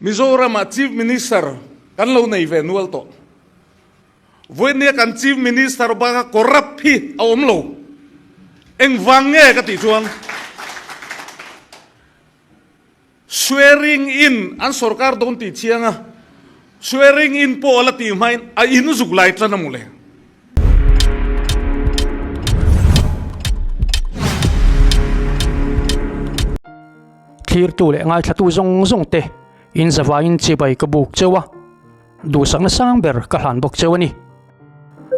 Mizoramah Chief Minister kan lo nei ve nual tawh. Vawinia kan Chief Minister baka corrupt hi a awm lo. Engvang nge ka tih chuan swearing in an sorkar dawn tih chiang a, swearing in pawh a la tih hmain a in zuk lai tan a mawle. Thlirtu leh ngaithlatu zawng zawng te in zavaiin chibai ka buk cheu a, duhsakna sang ber ka hlan bawk cheu a ni.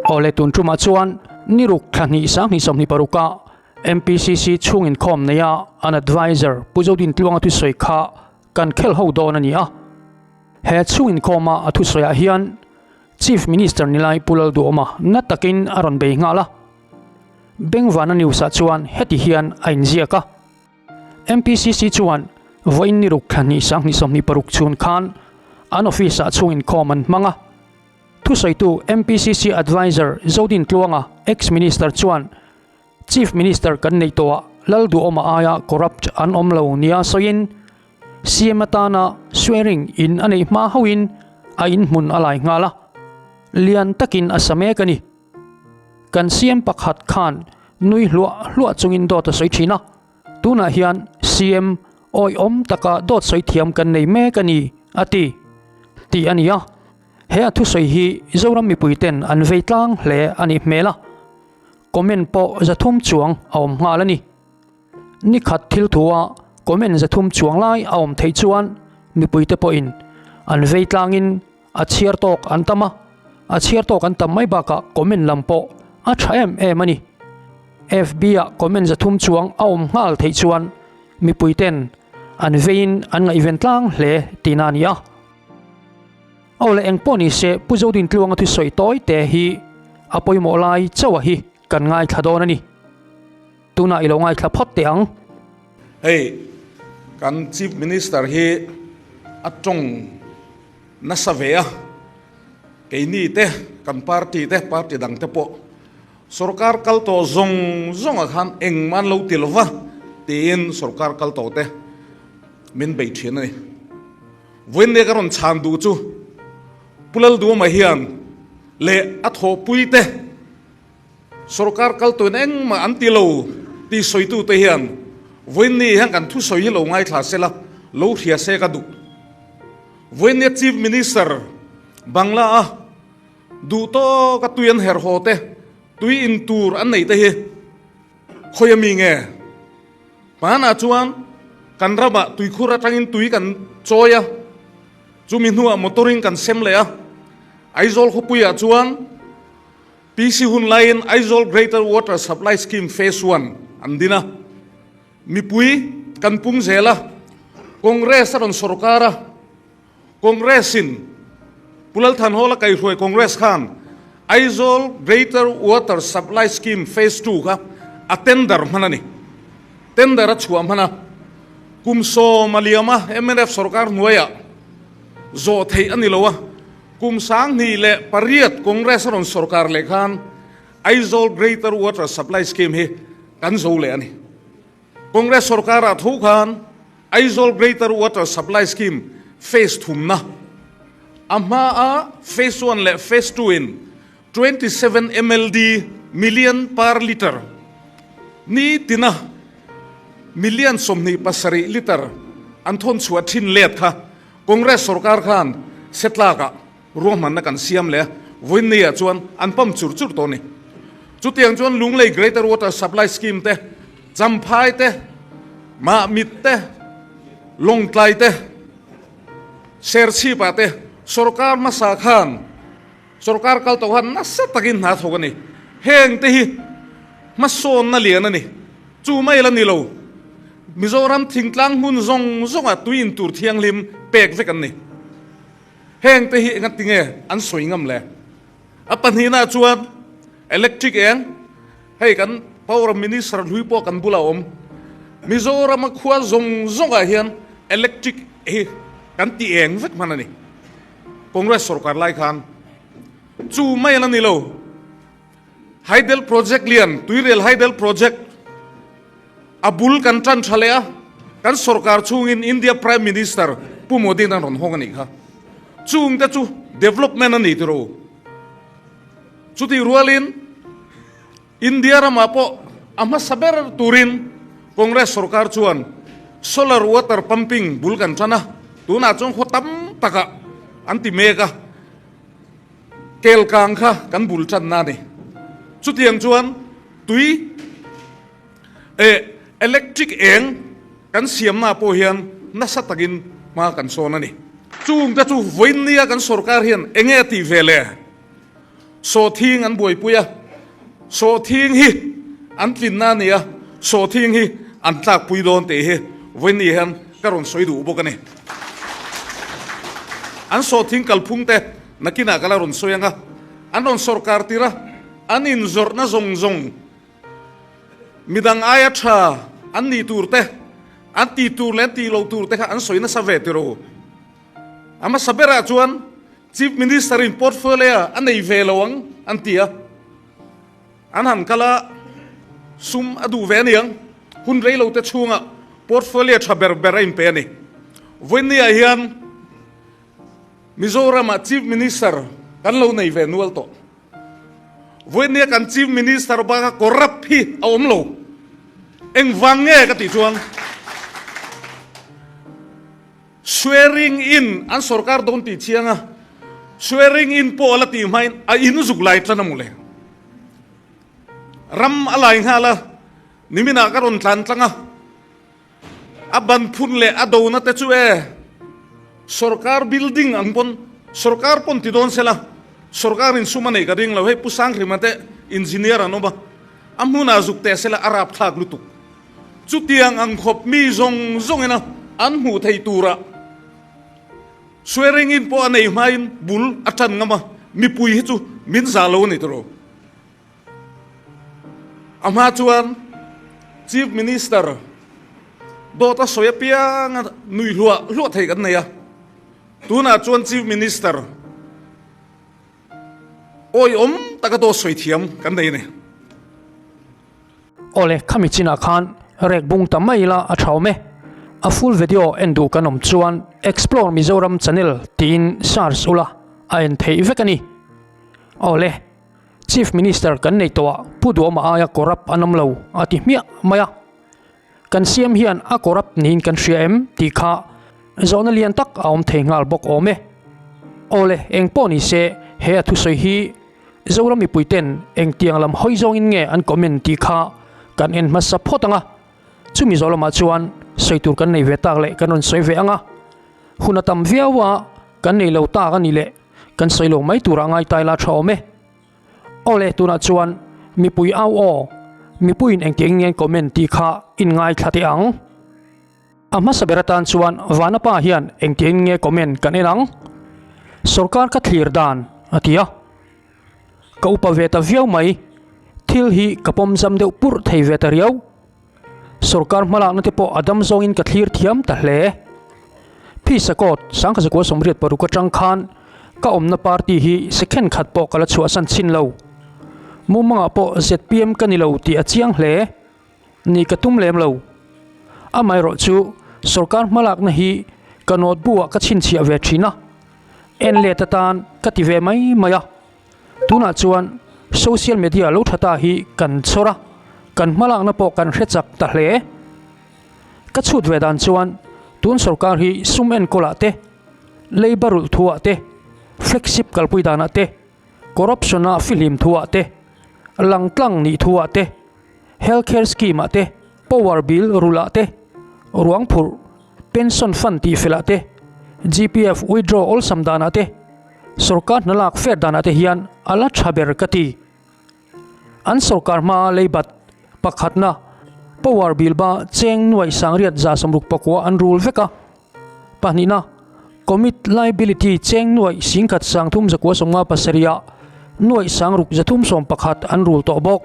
Awle tun tumah chuan niruk thla hnih sanghnih 26 ah MPCC chhung inkhawm neia an adviser Pu Zodintluanga thusawi kha kan khel ho dawn a ni a. He chhung inkhawma a thusawiah hian Chief Minister Nilai Pu Lalduhawma na takin a rawn bei nghal a. Bengvana News ah chuan heti hian a inziak a. MPCC chuan vawiin ni ruk thla hnih 20 26 chhun khan an office ah chhung inkhawm an hmang a. Thusawitu MPCC Adviser Zodin Tluanga, Ex-Minister chuan Chief Minister kan neih tawhah Lalduhawma aia corrupt an awm lo nia sawiin CM atana swearing in a neih hma hauhin a inhmun a lai nghal a, lian takin a sa mek a ni. Kan CM pakhat khan nui hluah hluah chungin dawt a sawi thin a, tunah hian CM awihawm taka dawt sawi thiam kan nei mek a ni, a ti, tih a ni a. He a thusawi hi Zoram mipuiten an vei tlang hle a nih hmel a. Comment pawh 300 chuang a awm nghal a ni. Ni khat thil thua comment 300 chuang lai a awm theih chuan mipuite pawhin an vei tlangin a chhiar tawk an tam a, a chhiar tawk an tam mai bakah comment lam pawh a tha em em a ni. FB ah comment 300 chuang a awm nghal theih chuan mipuiten an veiin an ngaihven tlang hle tihna a ni a. Aw le engpawh ni se Pu Zodintluanga thusawi tawi te hi a pawimawh lai chauh a hi kan ngaithla dawn a ni. Tunah i lo ngaithla phawt teh ang. Hei kan Chief Minister hi a tawng nasa ve a, keini te kan party te party dang te pawh sorkar kal tawh zawng zawng ah khan engmah an lo ti lova tiin sorkar kal tawh te min bei thin a ni. Vawiinne ka rawn chhan duh chu Pu Lalduama hian leh a thawhpui te sorkar kal tawhin engmah an ti lo tih sawitute hian vawiinni hian kan thusawi hi lo ngaithla se la, lo hria se ka duh. Vawiinnia Chief Minister Bangla a duh tawka tui an herh haw te, tui in tur an neih te hi khawi a mi nge? Hmanah chuan kan ramah tuikhur atangin tui kan chawi a, chumi hnuah motor-in kan sem leh a. Aizawl khawpuiah chuan PC hun laiin Aizawl Greater Water Supply Scheme Phase One an din a. Mipui kan pung zel a, Congress a rawn sawrkar a, Congress-in Pu Lalthanhawla kaihruai Congress khan Aizawl Greater Water Supply Scheme Phase Ii kha a tender hman a ni. Tender a chhuah hman a, kum 10 a liam a, mnf sorkar hnuaiah zawh theih a ni lo a, kum 2008 Congress a rawn sorkar leh khan Aizawl Greater Water Supply Scheme hi kan zo leh a ni. Congress sorkarah tho khan Aizawl Greater Water Supply Scheme Phase thumna a hmaa Phase one leh Phase two in 27 mld million per litre ni tina million 27 litre an thawn chhuah thin let kha Congress sorkar khan setlakah ruahmanna kan siam leh a, vawiinniah chuan an pump chur chur tawh a ni. Chutiang chuan Lunglei Greater Water Supply Scheme te, Champhai te, Mahmit te, Lawngtlai te, Serchhipah te sorkar hmasa khan sorkar kal tawh khan nasa takin hna thawk a ni. Heng te hi hmasawnna lian a ni. Chu mai la ni lo. Mizoram thingtlang hmun zawng zawngah tui in tur thianghlim pek vek an ni. Heng te hi engati nge an sawi ngam le? A pahnihna chuan electric eng, hei kan power minister hlui pawh kan bulah a awm. Mizorama khua zawng zawngah hian electric hi kan ti eng vek hman a ni. Congress sorkar lai khan chu mai a la ni lo. Hydel project lian, Tuirial Hydel project a bul kan tan tha leh a, kan sorkar chhungin India Prime Minister Pu Modi-in an rawn hawng a nih kha. Chungte chu development a ni tiro. Chutih rualin India ramah pawh a hmasa ber turin Congress sorkar chuan solar water pumping bul kan tan a, tunah chuan khaw tam takah an ti mek a, kelkang kha kan bul tanna a ni. Chutiang chuan tui eh electric eng kan siamna pawh hian nasa takin hma kan sawn a ni. Chungte chu vawiinnia kan sorkar hian enge a tih ve le? Sawhthing an buaipui a, sawhthing hi an tlinna a ni a, sawhthing hi an tlakpui dawn tih hi vawiinni hian ka rawn sawi duh bawk a ni. An sawhthing kalphung te nakinah ka la rawn sawi ang a, an rawn sawrkar tir a, an inzawrhna zawng zawng midang aia tha an nih tur te, an tih tur leh an tih loh tur te kha an sawi nasa ve tiro. A hmasa berah chuan Chief Minister in portfolio a nei ve lo ang an ti a, an han kal a, sum a duh ve aniang, hun rei lo te chhungah portfolio tha ber ber a inpe a ni. Vawiinniah hian Mizoramah Chief Minister kan lo nei ve nual tawh. Vawiinnia kan Chief Minister baka corrupt hi a awm lo. Engvang nge ka tih chuan Swearing in an sorkar dawn tih chiang a, swearing in pawh a la tih hmain a in zuk lai tlan a mu le. Ram a lai nghal a, niminah ka rawn tlan tlang a, a ban phun leh a dona te chu e sorkar building ang pawn sorkar pawn ti dawn sela, sorkar in sum a neih ka ring lo, hei Pu Sanghrima te engineer an awm a, a hmunah zuk teh sela a rapthlak lutuk. Chutiang ang khawp mi zawng zawngina an hmuh theih turah swearing in pawh a nei hmain bul a tan ngam a, mipui hi chu min zah lo a ni tawh. A hma chuan Chief Minister dawt a sawi apianga nui hluah hluah thei kan nei a, tunah chuan Chief Minister awiawm taka dawt sawi thiam kan nei a ni. Awle, khami chinah khan rek bung ta mai ila a tha awm e. A full video en duh kan awm chuan Explore Mizoram channel tiin search ula a en theih vek a ni. Awle, Chief Minister kan nei tawh ah Pu Duhawma aia corrupt an awm lo a ti hmiah mai a. Kan siam hian a corrupt niin kan hria em tih kha zawhna lian tak a awm thei nghal bawk awm e. Awle, eng pawh ni se he a thusawi hi Zoram mipuiten engtiang lam hawi zawngin nge an comment tih kha kan en hmasa phawt ang a, chumi zawh lamah chuan sawi tur kan nei ve tak leh kan rawn sawi ve ang a, hun a tam viau a kan nei lo tak a ni leh kan sawi lo mai turah ngai tai la tha awm e. Awle tunah chuan mipui au aw, mipuiin engtiangin nge an comment tih kha in ngaithla teh ang. A hmasa ber atan chuan Vanapa hian engtiang nge comment kan en ang? Sorkar ka thlir dan a ti a. Ka upa ve ta viau mai, thil hi ka pawm zam deuh purh thei ve ta riau. Sorkar hmalakna te pawh a dam zawngin ka thlir thiam ta hle. Phisa Court Sangkhazakua 86 atang khan ka awmna party hi second khat pawh ka la chhuahsan chhin lo. Mumangah pawh zpm ka ni lo tih a chiang hle. Ni ka tum lem lo. Amaherawh chu sorkar hmalakna hi ka notebook ah ka chhinchhiah ve thin a, en let atan ka ti ve mai mai a. Tunah chuan social media lo tha ta hi kan chhawr a, kan hmalakna pawh kan hre chak ta hle. Ka chhut ve dan chuan tun sorkar hi sum enkawlah te, labour rulh thuah te, flagship kalpui danah te, corruption a fihlim thuah te, langtlang nih thuah te, health care scheme ah te, power bill rulh ah te, ruang phurh, pension fund tih fel ah te, GPF withdraw awlsam dan ah te, sorkar hna lak fair dan ah te hian a la tha ber ka ti. An sorkar hma leibat pakhatna power bill ba cheng nuaih sangriat 69 an rul vek a. Pahnihna, Commit liability cheng nuaih singkhat sangthum zakua sawmnga pasarihah nuaih sangruk zathum sawm pakhat an rul tawh bawk.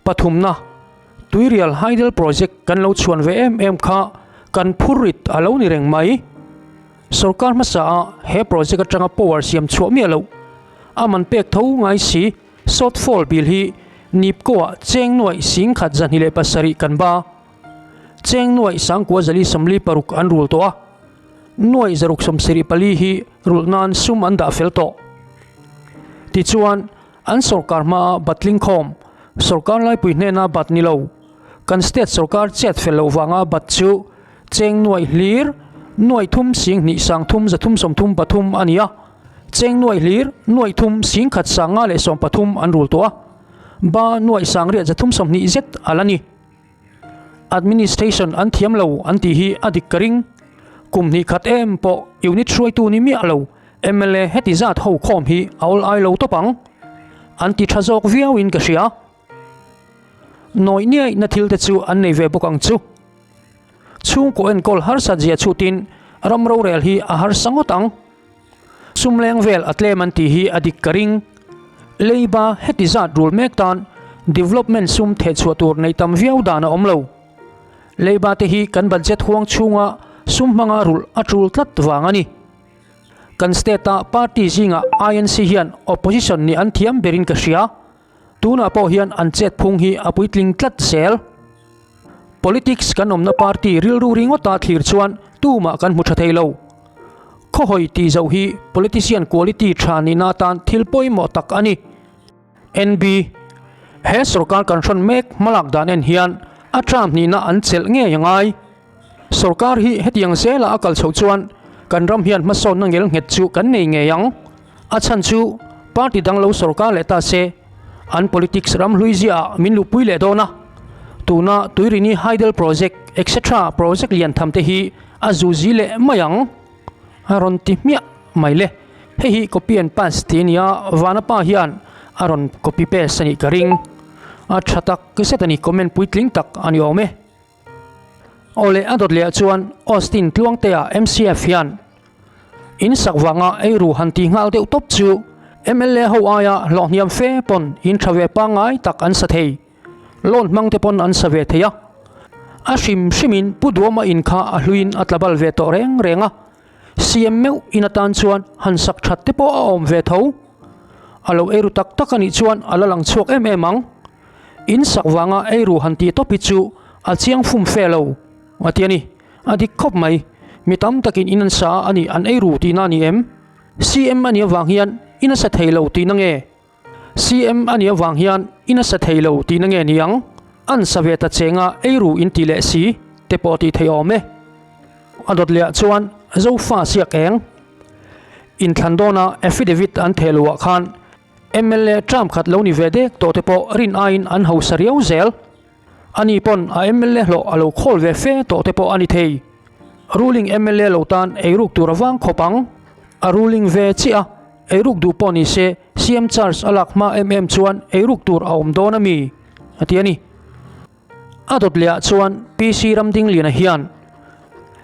Pathumna, Tuirial Hydel Project kan lo chhuan ve em em kha kan phur rit a lo ni reng mai. Sorkar hmasa ah he project atanga power siam chhuah miah loh a man pek tho ngai si shortfall bill hi Nipco ah cheng nuaih singkhat 207 kan ba. Cheng nuaih sangkua 446 an rul tawh a. Nuaih 674 hi rulh nan sum an dah fel tawh. Tichuan, an sorkar hmaa batling khawm, sorkar laipui hnena bat ni lo, kan state sorkar chet fel loh vanga bat chu cheng nuaih hlir nuaih thum sing hnih sang thum zathum sawmthum pathum a ni a, cheng nuaih hlir nuaih thum sing khat sang nga leh sawm pathum an rul tawh a, ba nuaih sang riat zathum sawmhnih zet a la ni. Administration an thiam lo an tih hi a dik ka ring. Kum hnih khat em pawh unit hruaitu ni miah lo mla heti zat ho khawm hi a awl ai lo tawp ang. An ti tha zawk viau in ka hria. Nawih niaih na thil te chu an nei ve bawk ang chu. Chhungkaw enkawl harsat zia chhutin ram rorel hi a harsa ngawt ang. Sum leng vel a tlem an tih hi a dik ka ring. Leiba heti zat rul mek tan development sum thehchhuah tur nei tam viau dan a awm lo. Leiba te hi kan budget huang chhunga sum hmanga rulh a tul tlat vang a ni. Kan state a party zingah INC hian opposition nih an thiam berin ka hria. Tunah pawh hian an chet phung hi a puitling tlat zel. Politics kan awmna party rilru ringawta thlir chuan tumah kan hmu tha thei lo. Khawhawi tih zoh hi politician quality tha nihna atan thil pawimawh tak a ni. NB, He sorkar kan hrawn mek hmalak dan en hian a term hnihna an chelh ngei a ngai. Sorkar hi hetiang zela a kal chhoh chuan kan ram hian hmasawnna ngel nghet chu kan nei ngei ang. A chhan chu party dang lo sorkar leh ta se an politics ram hlui ziaah min luhpui leh dawn a. Tuna Tuirini Hydel Project etc project lian tham te hi a zuzi leh mai ang. A rawn ti hmiah mai le. Hei hi copy and paste tih a ni a, Vanapa hian a rawn copy paste a nih ka ring. A tha tak zet a ni, comment puitling tak a ni awm e. Awle a dawt leh ah chuan Austin Tluangtea MCF hian in sak vanga eiru han ti nghal deuh tawp chu mla ho aia hlawhhniam fe pawn in tha ve pangngai tak an sa thei, loan hmang te pawn an sa ve thei a. A hrim hrimin Pu Duama in kha a hluiin a tla bal ve tawh reng reng a, CM meuh in atan chuan han sak that te pawh a awm ve tho. A lo eiru tak tak a nih chuan a la lang chhuak em em ang. In sak vanga eiru han tih tawp hi chu a chiang fum fe lo a ti a ni. A dik khawp mai. Mi tam takin in an sa a ni an eiru tihna a ni em? CM a nih avang hian in a sa thei lo tihna nge? CM a nih avang hian in a sa thei lo tihna nge ni ang? An sa ve ta chenga eiru in tih leh si te pawh tih theih awm e. A dawt leh ah chuan Zofa siak eng inthlan dawna affidavit an theh loh ah khan Mla term khat lo ni ve dek tawh te pawh rin aiin an hausa riau zel. Ani pawn a mla hlawh a lo khawl ve fe tawh te pawh a ni thei. Ruling mla lo tan eiruk tur a vang khawp ang. A ruling ve chiah a, eiruk duh pawh ni se CM charge a lak hma em em chuan eiruk tur a awm dawn a mi? a ti a ni. A dawt leh ah chuan PC Ramdingliana hian,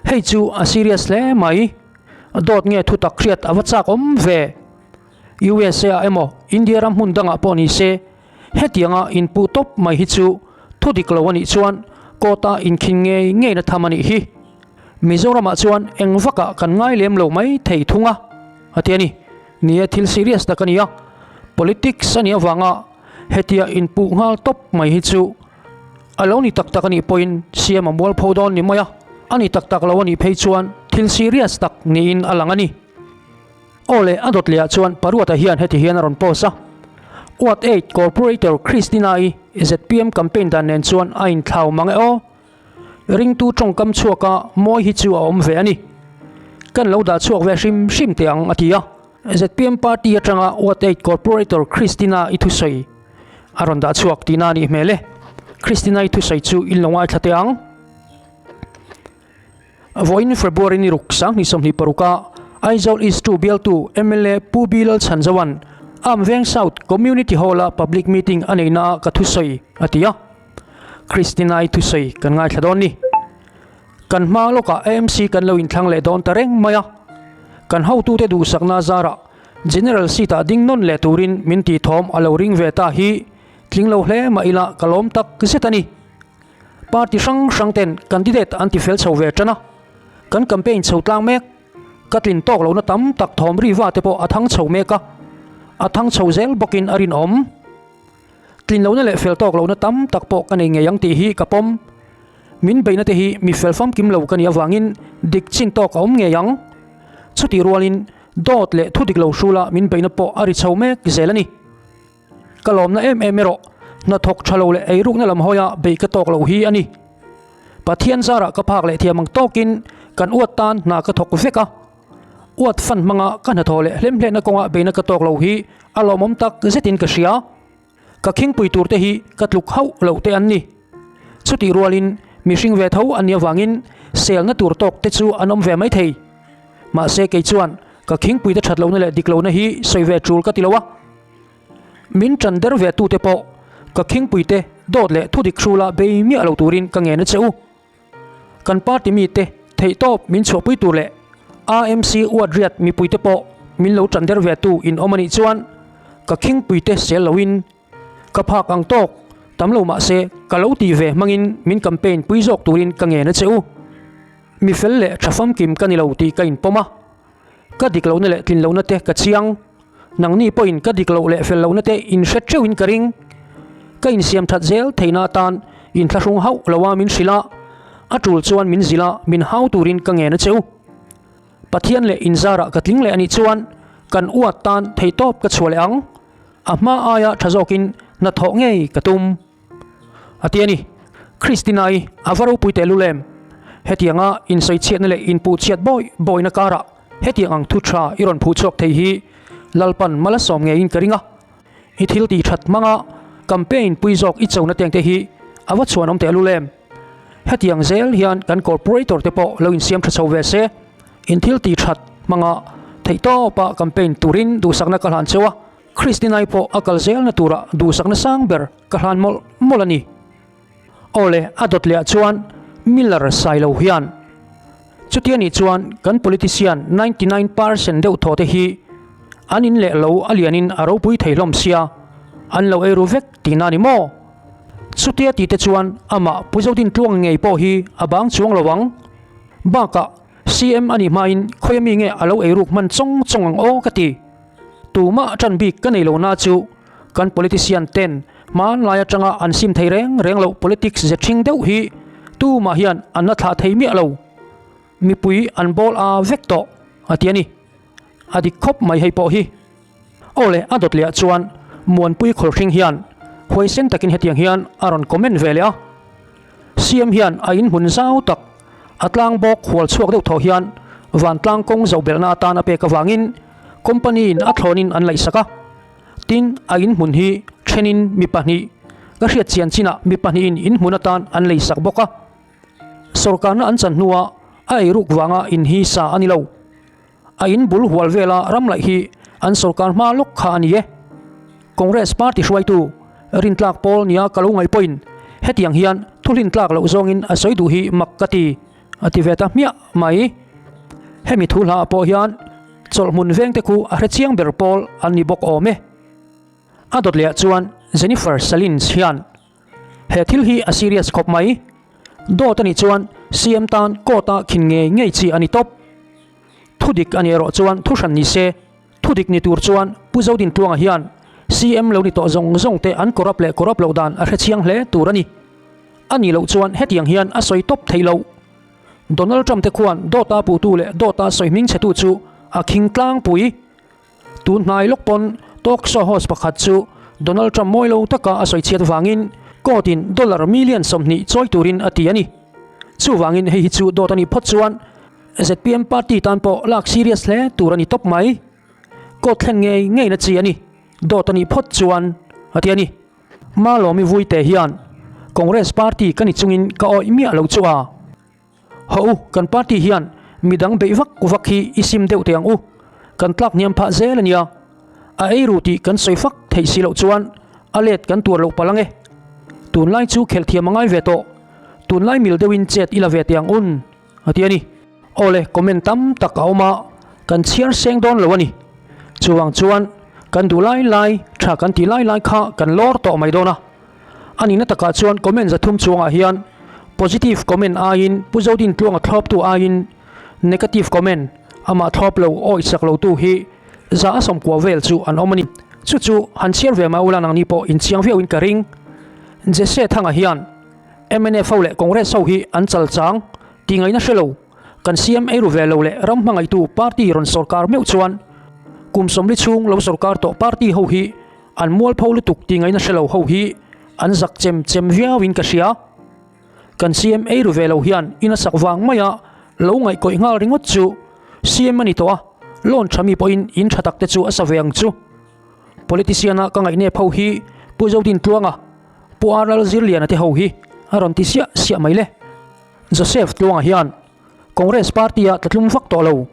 Hei chu a serious hle mai. Dawt nge thutak hriat a va chak awm ve. USA ah emaw India ram hmun dangah pawh ni se, hetianga inpuh tawp mai hi chu thu dik lo a nih chuan court a inkhin ngei ngei na tham a nih hi. Mizoramah chuan eng vakah kan ngai lem lo mai thei thung a, a ti a ni. Ni e, thil serious tak a ni a, politics a nih avanga hetia inpuh nghal tawp mai hi chu a lo ni tak tak a nih pawhin siam a mualpho dawn ni mai a, a ni tak tak lo a nih phei chuan thil serious tak niin a lang a ni. Aw le, a dawt lehah chuan Paruata hian heti hian a rawn post a, Ward 8 Corporator Christina-i zpm campaign dan nen chuan a inthlau mang e aw. Ringtu tawngkam chhuaka mawi hi chu a awm ve a ni. Kan lo dah chhuak ve hrim hrim teh ang a ti a. Zpm party atanga Ward 8 Corporator Christina-i thusawi a rawn dah chhuak tihna a nih hmel e. Christina-i thusawi chu in lo ngaithla teh ang. Vawiin February ni ruk 2026 a Aizawl East 2 bialtu mla Pu B Lalchhanzoa'n Amveng South Community Hall-a public meeting a neihna ah ka thusawi a ti a. Christina-i thusawi kan ngaithla dawn ni. Kan hma lawkah AMC kan lo inthlang leh dawn ta reng mai a. Kan hotute duhsakna zarah General seat-ah ding nawn leh turin min tihthawm a lo ring ve ta hi tling lo hle mah ila ka lawm tak zet a ni. Party hrang hrang ten candidate an ti fel chho ve tan a, kan campaign chho tlang mek. Ka tlin tawk lohna tam tak thawm ri va te pawh a thang chho mek a, a thang chho zel bawkin a rinawm. Tlin lohna leh fel tawk lohna tam tak pawh ka nei ngei ang tih hi ka pawm. Min beihna te hi mi fel famkim lo ka nih avangin dik chin tawk a awm ngei ang. Chutih rualin dawt leh thu dik lo hrula min beihna pawh a ri chho mek zel a ni. Ka lawmna em em erawh hnathawk tha lo leh eirukna lam hawia beih ka tawk lo hi a ni. Pathian zarah ka phak leh thiam ang tawkin kan uat tan hna ka thawk vek a. Uat fan hmanga ka hnathawh leh hlemhletna kawnga beihna ka tawk lo hi a lawmawm tak zetin ka hria. Ka khingpui tur te hi ka tluk hauh loh te an ni. Chutih rualin mihring ve tho an nih avangin selna tur tawk te chu an awm ve mai thei. Mahse kei chuan ka khingpui te that lohna leh dik lohna hi sawi ve tul ka ti lo a. Min tan der ve tute pawh ka khingpui te dawt leh thudik hrula bei miah lo turin ka ngen a che u. Kan party mite theihtawp min chhuahpui tur leh AMC uat riat mipuite pawh min lo tan der ve tu in awm a nih chuan ka khingpuite sel loin ka phak ang tawk tam lo mah se ka lo tih ve hmangin min campaign pui zawk turin ka ngen a che u. Mi fel leh tha famkim ka ni lo tih ka inpawm a, ka dik lohna leh tlin lohna te ka chiang. Nangni pawhin ka dik loh leh fel lohna te in hre teuhin ka ring. Ka insiam that zel theihna atan inthlahrung hauh lo a min hrilh a, a tul chuan min zilh a, min hau turin ka ngen a che u. Pathian leh inzarah ka tling leh a nih chuan kan uat tan theihtawp ka chhuah leh ang. A hma aia tha zawkin hnathawh ngei ka tum. A ti a ni. Christina-i a va ropui teh lul em? Hetianga insawichhiatna leh inpuhchhiat bawi bawina karah hetiang ang thu tha i rawn phuh chhuak thei hi Lalpan mal a sawm ngeiin ka ring a. I thil tih that hmanga campaign pui zawk i chona teng te hi a va chhuanawm teh lul em? Hetiang zel hian kan corporator te pawh lo insiam tha chho ve se. In thil tih that hmanga theihtawpa campaign turin duhsakna ka hlan cheu a. Christinai pawh a kal zelna turah duhsakna sang ber ka hlan mawlh mawlh a ni. Awle, a dawt lehah chuan Miller Sailo hian chutia nih chuan kan politician 99 percent deuh thaw te hi an in leh lo a lianin a ropui thei hlawm sia, an lo eiru vek tihna a ni maw? Chutia tih te chuan amah Pu Zodintluang ngei pawh hi a bang chuang lo ang. Bakah CM a nih hmain khawia mi nge a lo eiruk hman chawng chawng ang aw ka ti. Tumah tan bik ka nei lo na chu kan politician ten hmanlai atanga an sim thei reng reng loh politics ze thing deuh hi tumah hian an la thlah thei miah lo. Mipui an bawl a vek tawh a ti a ni. A dik khawp mai hei pawh hi. Aw le a dawt leh ah chuan Muanpui Khawlhring hian huaisen takin hetiang hian a rawn comment ve leh a. CM hian a inhmun zau tak a tlang bawk hual chhuak deuh thaw hian vantlang kawng zoh belhna atan a pek avangin company in a thlawnin an laihsak a. Tin, a inhmun hi thenin mi pahnih ka hriat chian chinah mi pahnihin inhmun atan an leisak bawk a. Sawrkarna an chan hnuah a eiruk vanga in hi sa a ni lo. A in bul hual vela ram laih hi an sawrkar hma lawk kha a ni e. Congress party hruaitu rintlak pawl nia ka lo ngaih pawhin hetiang hian thu hlintlak loh zawngin a sawi duh hi mak ka ti, a ti ve ta hmiah mai. Hemi thu hlaah pawh hian chawlhhmun vengte khu a hrechiang ber pawl an ni bawk awm e. A dawt lehah chuan Jennifer Salins hian He thil hi a serious khawp mai. Dawt a nih chuan CM tan court a khin ngei ngei chi a ni tawp. Thu dik a nih erawh chuan thu hran ni se. Thu dik ni tur chuan Pu Zodintluanga hian CM lo ni tawh zawng zawng te an corrupt leh corrupt loh dan a hrechiang hle tur a ni. A nih loh chuan hetiang hian a sawi tawp theih loh. Donald Trump te khuan dawta puhtu leh dawta sawi hming chhetu chu a khing tlangpui. Tun hnai lawk pawn talk show host pakhat chu Donald Trump mawi lo taka a sawi chhiat vangin court in dollar million 20 chawi turin a ti a ni. Chuvangin hei hi chu dawt a nih phawt chuan zpm party tan pawh lak serious hle tur a ni tawp mai. Court thlen ngei ngei na chi a ni. Dawt a nih phawt chuan a ti a ni. Malawmi Vuite hian Congress party ka ni chungin ka awih miah lo chu a. Haw u, kan party hian midang beih vak vak hi i sim deuh teh ang u, kan tlak hniam phah zel a nia. A ei ru tih kan sawi fak theih si loh chuan a let kan tuar loh palh ang e. Tunlai chu khelh thiam a ngai ve tawh, tunlai mil deuhin chet i la ve teh ang un, a ti a ni. Awle, comment tam tak a awm a, kan chhiar seng dawn lo a ni. Chuvang chuan kan duh lai lai, tha kan tih lai lai kha kan lawr tawh mai dawn a. A nihna takah chuan comment 300 chuangah hian positive comment aiin Pu Zodintluanga thlawptu aiin negative comment amah thlawp lo awih chak lotu hi 190 vel chu an awm a ni. Chu chu han chhiar ve mai ula nangni pawh inchiang viauin ka ring. Jesse Thanga hian. Mnf ho leh Congress ho hi an chal chang tih ngaihna hre lo. Kan CM ei ru ve lo leh ram hmangaihtu party rawn sawrkar meuh chuan kum 40 chhung lo sawrkar tawh party ho hi an mualpho lutuk tih ngaihna hre lo ho hi an zak chem chem viauin ka hria. Kan CM ei ru ve lo hian in a sak vang maia lo ngaihkawih nghal ringawt chu CM a ni tawh a, loan tha mi pawhin in tha tak te chu a sa ve ang chu. Politician a ka ngaihnep ho hi Pu Zodin Tluanga, Pu RL Zirliana te ho hi a rawn ti siah siah mai le. Joseph Tluanga hian Congress party a tlatlum vak tawh lo,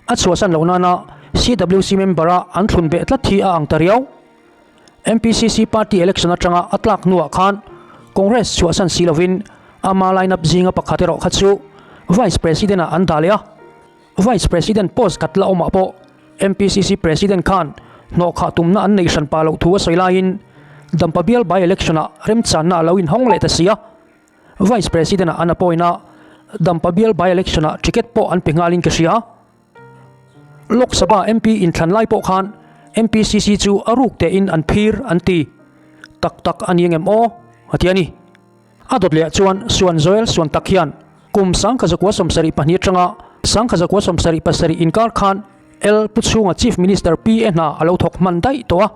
a chhuahsan loh nana CWC member a an thlun beh tlat hi a ang ta riau. MPCC party election atanga a tlak hnuah khan Congress chhuahsan si lovin ama line up zinga pakhat erawh kha chu Vice President ah an dah leh a. Vice President post khat la awmah pawh MPCC President khan hnawhkhah tumna an neih hran pah loh thu a sawi laiin Dampa bial by election ah remchanna a lo inhawng leh ta si a. Vice President ah an appoint a, Dampa bial by election ah ticket pawh an pe nghalin ka hria. Lok Sabha MP inthlan lai pawh khan MPCC chu a ruk tein an phir an ti. Tak tak a ni angem aw? A ti a ni. A dawt leh chuan Suan Joel Suan tak hian kum 1972 atanga 1977 inkar khan L Pu chhunga Chief Minister PA hna a lo thawk hman daih tawh a.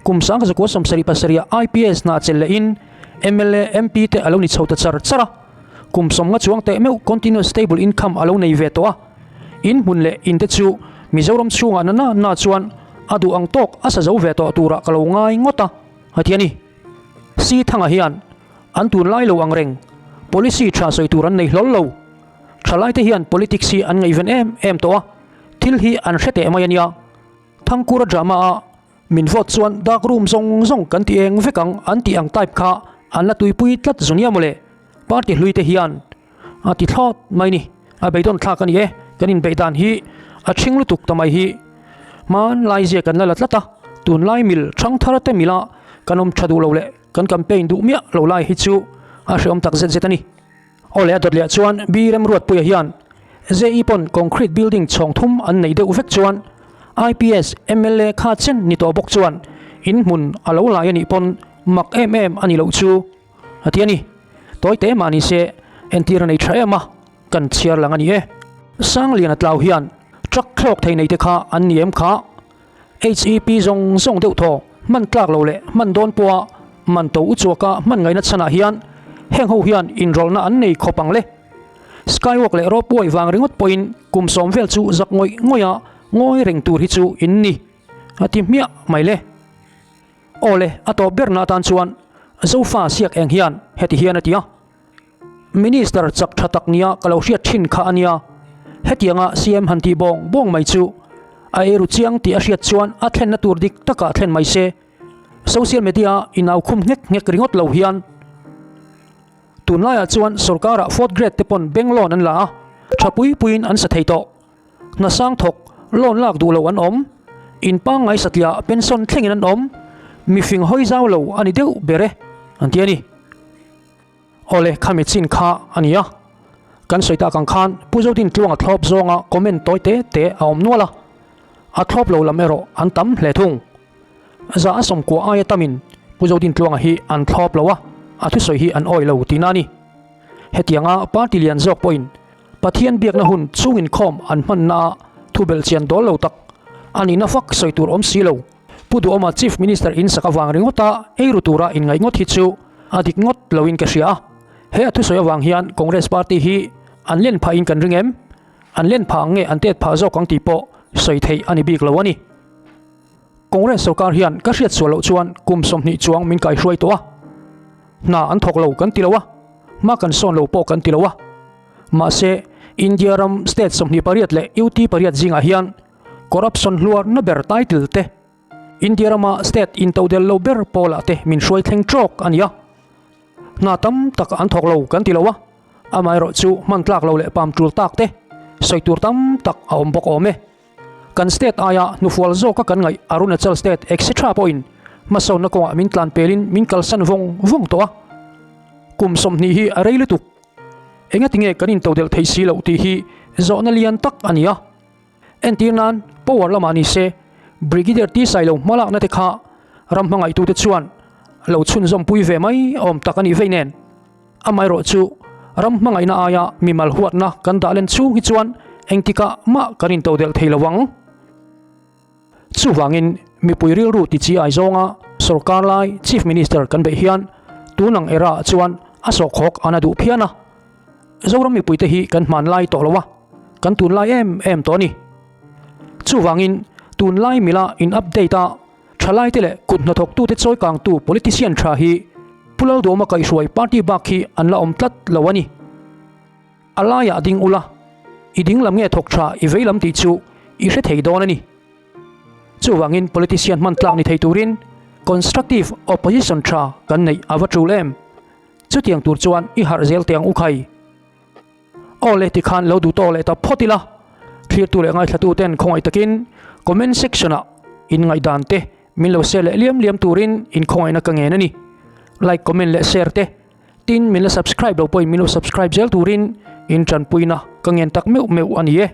Kum 1977 ah IPS hna chelh lehin mla, MP te a lo ni chho ta char char a. Kum 50 chuang teh meuh continuous stable income a lo nei ve tawh a. In hmun leh in te chu Mizoram chhungah na na na chuan a duh ang tawk a sa zo ve tawh turah ka lo ngai ngawt a, a ti a ni. Si Thanga hian an tunlai lo ang reng policy tha sawi tur an nei hlawl lo. Thalaite hian politics hi an ngaihven em em tawh a, thil hi an hre teh mai a nia. Thangkura drama a min vote chuan dark room zawng zawng kan ti eng vek ang an tih ang type kha an la tuipui tlat zu nia mawle. Party hlui te hian a ti thlawt mai ni. A beidawn thlak a ni e, kan inbeih dan hi a ṭhing lutuk ta mai hi. Hmanlai zia kan la la tlat a, tunlai mil ṭhang thar te mila kan awm ṭha duh lo leh kan campaign duh miah lo lai hi chu a hrehawm tak zet zet a ni. Aw leh a dawt leh chuan B Remruatpuia hian JE pawn concrete building chhawng thum an neih deuh vek chuan IPS mla kha chen ni tawh bawk chuan in hmun a lo lai a nih pawn mak em em a ni loh chu a ti a ni. Tawi te mah ni se entir a nei tha em a, kan chhiar lang a ni e. Sangliana tlau hian truck thlawk thei nei te kha an ni em kha? HEP zawng zawng deuh thaw hman tlak lo leh hman dawn pawha man to uchuaka hman ngaihna chhanah hian heng ho hian inrawlhna an nei khawp ang le. Skywalk leh ropeway vang ringawt pawhin kum sawm vel chu zak ngawih ngawih a ngawi reng tur hi chu in ni a ti hmiah mai le. Aw le, a tawp berna atan chuan Zofa siak eng hian heti hian a ti a. Minister chak tha tak nia ka lo hriat thin kha a nia. Hetianga CM han tih bawng bawng mai chu a eiru chiang tih a hriat chuan a thlenna tur dik takah thlen mai se. Social media a inau khum nghek nghek ringawt lo hian tunlaiah chuan sorkarah fourth grade te pawn bank loan an la a, tha pui puiin an sa thei tawh. Hna sang thawk loan lak duh lo an awm. In pangngai satliah pension thlengin an awm. Mifing hawi zau lo a ni deuh ber e an ti a ni. Awle, khami chin kha a ni a. Kan sawi tak ang khan Pu Zodin Tluanga thlawp zawnga comment tawi te te a awm nual a. A thlawp lo lam erawh an tam hle thung. Za a sawmkua aia tamin Pu Zodin Tluanga hi an thlawp lo a, a thusawi hi an awih lo tihna a ni. Hetianga party lian zawk pawhin Pathian biakna hun chung inkhawm an hmannaah thu belhchian dawl lo tak a nihna fak sawi tur awm si lo. Pu Duhawma Chief Minister in sak avang ringawta eiru tura inngaih ngawt hi chu a dik ngawt loin ka hria a. He a thusawi avang hian Congress Party hi an len phahin kan ring em? An len phah ang nge an tet phah zawk ang tih pawh sawi theih a ni bik lo a ni. Congress sorkar hian ka hriat sual loh chuan kum 20 chuang min kaihruai tawh a. Hna an thawk lo kan ti lo a, hma kan sawn lo pawh kan ti lo a. Mahse, India ram state 28 leh UT pariat zingah hian Corruption hluar na ber title te, India rama state intodel lo ber pawlah te min hruai thleng trawk a ni a. Hna tam tak an thawk lo kan ti lo a, amaherawh chu hman tlak lo leh pam tul tak te sawi tur tam tak a awm bawk awm e. Kan state aia hnufual zawka kan ngaih Arunachal state etc pawhin hmasawnna kawngah min tlan pelin min kalsan vawng vawng tawh a. Kum 20 hi a rei lutuk. Engatinge kan intodelh theih si loh tih hi zawhna lian tak a ni a. Entir nan power lamah ni se Brigadier T Sailo hmalakna te kha ram hmangaihtute chuan lo chhunzawmpui ve mai awm tak a nih vei nen. Amaherawhchu, ram hmangaihna aia mimal huatna kan dah len chhung hi chuan engtikah mah kan intodelh thei lo ang. Chuvangin, mipui rilru ti chi ai zawnga sorkar lai Chief Minister kan beih hian tun ang era ah chuan a sawhkhawk an a duh phian a. Zoram mipuite hi kan hmanlai tawh lo a, kan tunlai em em tawh a ni. Chuvangin, tunlai mila in update a, Thalaite leh kut hnathawktute chawikangtu politician tha hi Pu Lalduhawma kaihhruai party bak hi an la awm tlat lo a ni. A laiah ding ula, i ding lam nge thawk tha i vei lam tih chu i hre thei dawn a ni. Chuvangin politician hman tlak ni thei turin constructive opposition tha kan neih a va tul em? Chutiang tur chuan i harh zel teh ang u khai. Aw le tikhan lo duh tawk leh ta phawt ila, thlirtu leh ngaithlatu ten khawngaih takin comment section ah in ngaihdan te min lo share leh liam liam turin in khawngaihna ka ngen a ni. Like, comment leh share te tin min la subscribe lo pawhin min lo subscribe zel turin in tanpuina ka ngen tak meuh meuh a ni e.